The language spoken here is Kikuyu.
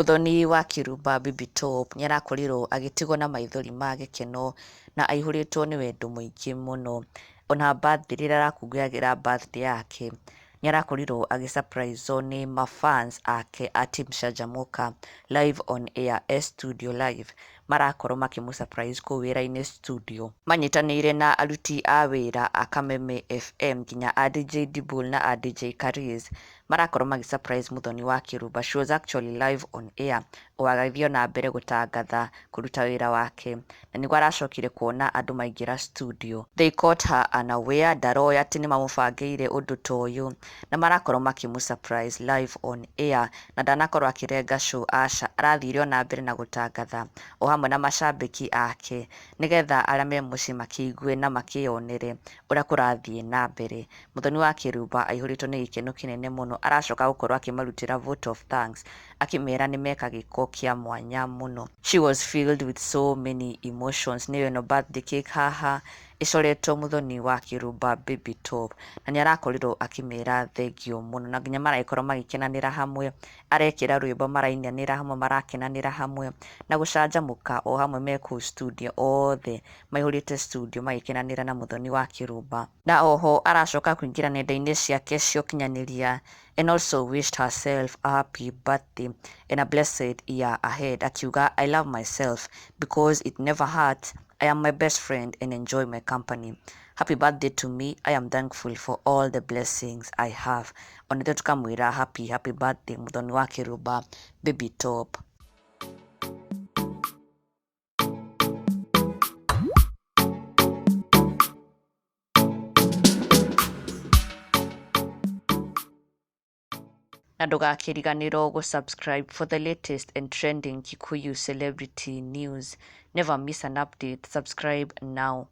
Muthoni wa Kĩrumba Baby Top nĩarakorirwo agĩtigwo na maithori ma gĩkeno na aihũrĩtwo nĩ wendo mũingĩ mũno. Ona birthday rĩrĩa arakũngũyagĩra birthday yake nĩarakorirwo agĩ surprise wo nĩ ma fans ake a Team Canjamũka live on air e studio live. Marakorwo makĩmũ surprise kũu wĩra-inĩ studio. Manyitanĩire na aruti a wĩra a Kameme FM nginya a DJ Dibul na a DJ Kariz marakorwo magĩ surprise Muthoni wa Kĩrumba. She was actually live on air o agĩthiĩ ona mbere gũtangatha kũruta wĩra wake na nĩguo aracokire kuona andũ maingĩra studio. They caught her unaware, ndaroĩ atĩ nĩ mamũbangĩire ũndũ ta ũyũ na marakorwo makĩmũ surprise live on air na ndanakorwo akĩrenga show, aca, arathire ona mbere na gũtangatha o hamwe na macambĩki ake nĩgetha arĩa me mũciĩ makĩigue na makĩyonere ũrĩa kũrathiĩ na mbere. Muthoni wa Kĩrumba aihũrĩtwo nĩ gĩkeno kĩnene mũno, aracoka gũkorwo akĩmarutĩra vote of thanks akĩmera nĩ meka gĩko kĩa mwanya mũno. She was filled with so many emotions. Nĩyo ĩno birthday cake haha ĩcoretwo Muthoni wa Kĩrumba Baby Top na nĩ arakorirwo akĩmera thengio mũno na nginya maragĩkorwo magĩkenanĩra hamwe, arekĩra rwĩmbo marainanĩra hamwe, marakenanĩra hamwe na gũcanjamũka o hamwe me kũu studio othe maihũrĩte studio magĩkenanĩra na Muthoni wa Kĩrumba. Na oho aracoka kũingĩra nenda-inĩ ciake cia ũkinyanĩria and also wished herself a happy birthday and a blessed year ahead, akiuga, "I love myself because it never hurts. I am my best friend and enjoy my company. Happy birthday to me. I am thankful for all the blessings I have." Ona ithuĩ tukamwĩra happy happy birthday, Muthoni wa Kĩrumba Baby Top. Na ndũgakĩriganĩrwo gũ-subscribe for the latest and trending Kikuyu celebrity news. Never miss an update. Subscribe now.